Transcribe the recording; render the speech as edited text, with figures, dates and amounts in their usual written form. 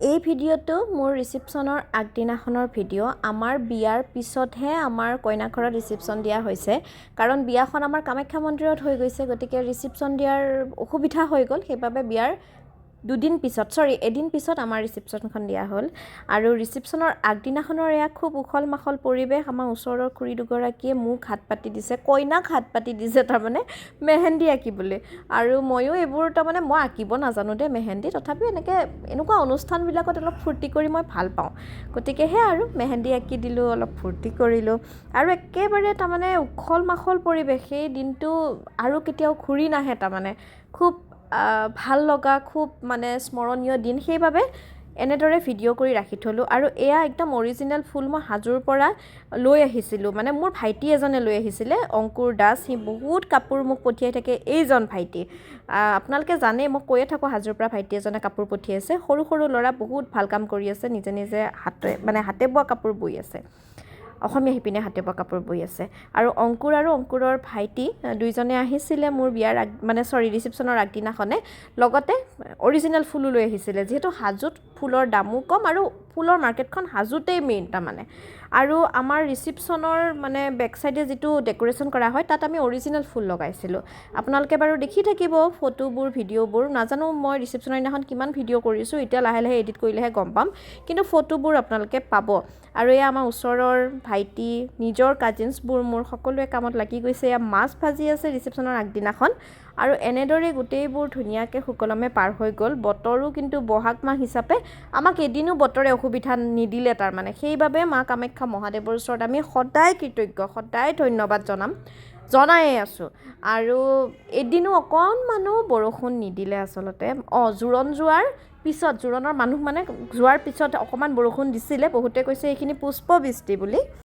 এই ভিডিঅ'টো মোৰ ৰিচিপশ্যনৰ আগদিনাখনৰ ভিডিঅ'। আমাৰ বিয়াৰ পিছতহে আমাৰ কইনা ঘৰত ৰিচিপশ্যন দিয়া হৈছে, কাৰণ বিয়াখন আমাৰ কামাখ্যা মন্দিৰত হৈ গৈছে, গতিকে ৰিচিপশ্যন দিয়াৰ অসুবিধা হৈ গ'ল। সেইবাবে বিয়াৰ দুদিন পিছত, চৰি, এদিন পিছত আমাৰ ৰিচিপশ্যনখন দিয়া হ'ল। আৰু ৰিচিপশ্যনৰ আগদিনাখনৰ এয়া খুব উখল মাখল পৰিৱেশ। আমাৰ ওচৰৰ খুৰী দুগৰাকীয়ে মোক হাত পাতি দিছে, কইনাক হাত পাতি দিছে, তাৰমানে মেহেন্দি আঁকিবলৈ। আৰু ময়ো এইবোৰ তাৰমানে মই আঁকিব নাজানো দেই মেহেন্দি, তথাপিও এনেকৈ এনেকুৱা অনুষ্ঠানবিলাকত অলপ ফূৰ্তি কৰি মই ভাল পাওঁ। গতিকে সেয়া আৰু মেহেন্দি আঁকি দিলোঁ, অলপ ফূৰ্তি কৰিলোঁ আৰু একেবাৰে তাৰমানে উখল মাখল পৰিৱেশ। সেই দিনটো আৰু কেতিয়াও ঘূৰি নাহে, তাৰমানে খুব ভাল লগা, খুব মানে স্মৰণীয় দিন। সেইবাবে এনেদৰে ভিডিঅ' কৰি ৰাখি থ'লোঁ। আৰু এয়া একদম অৰিজিনেল ফুল মই হাজোৰ পৰা লৈ আহিছিলোঁ, মানে মোৰ ভাইটি এজনে লৈ আহিছিলে, অংকুৰ দাস। সি বহুত কাপোৰ মোক পঠিয়াই থাকে, এইজন ভাইটি। আপোনালোকে জানেই, মই কৈয়ে থাকোঁ, হাজোৰ পৰা ভাইটি এজনে কাপোৰ পঠিয়াইছে। সৰু সৰু ল'ৰা, বহুত ভাল কাম কৰি আছে, নিজে নিজে হাতে, মানে হাতে বোৱা কাপোৰ বৈ আছে, অসমীয়া শিপিনীয়ে হাতে বোৱা কাপোৰ বৈ আছে। আৰু অংকুৰ আৰু অংকুৰৰ ভাইটি দুইজনে আহিছিলে মোৰ বিয়াৰ আগ, মানে চৰি, ৰিচিপশ্যনৰ আগদিনাখনে। লগতে অৰিজিনেল ফুলো লৈ আহিছিলে, যিহেতু হাজোত ফুলৰ দামো কম আৰু ফুলৰ মাৰ্কেটখন হাজোতেই মেইন তাৰমানে। আৰু আমাৰ ৰিচিপশ্যনৰ মানে বেক চাইডে যিটো ডেক'ৰেশ্যন কৰা হয়, তাত আমি অৰিজিনেল ফুল লগাইছিলোঁ। আপোনালোকে বাৰু দেখি থাকিব ফটোবোৰ, ভিডিঅ'বোৰ। নাজানো মই ৰিচিপশ্যনৰ দিনাখন কিমান ভিডিঅ' কৰিছোঁ, এতিয়া লাহে লাহে এডিট কৰিলেহে গম পাম, কিন্তু ফটোবোৰ আপোনালোকে পাব। আৰু এয়া আমাৰ ওচৰৰ ভাইটি, নিজৰ কাজিনছবোৰ মোৰ সকলোৱে কামত লাগি গৈছে। এয়া মাছ ভাজি আছে ৰিচিপশ্যনৰ আগদিনাখন। আৰু এনেদৰে গোটেইবোৰ ধুনীয়াকৈ সুকলমে পাৰ হৈ গ'ল। বতৰো কিন্তু বহাগ মাহ হিচাপে আমাক এদিনো বতৰে অসুবিধা নিদিলে তাৰমানে। সেইবাবে মা কামাখ্যা মহাদেৱৰ ওচৰত আমি সদায় কৃতজ্ঞ, সদায় ধন্যবাদ জনাম, জনায়ে আছোঁ। আৰু এদিনো অকণমানো বৰষুণ নিদিলে আচলতে। অঁ, জোৰোণ যোৱাৰ পিছত, জোৰোণৰ মানুহ মানে যোৱাৰ পিছত অকণমান বৰষুণ দিছিলে, বহুতে কৈছে এইখিনি পুষ্পবৃষ্টি বুলি।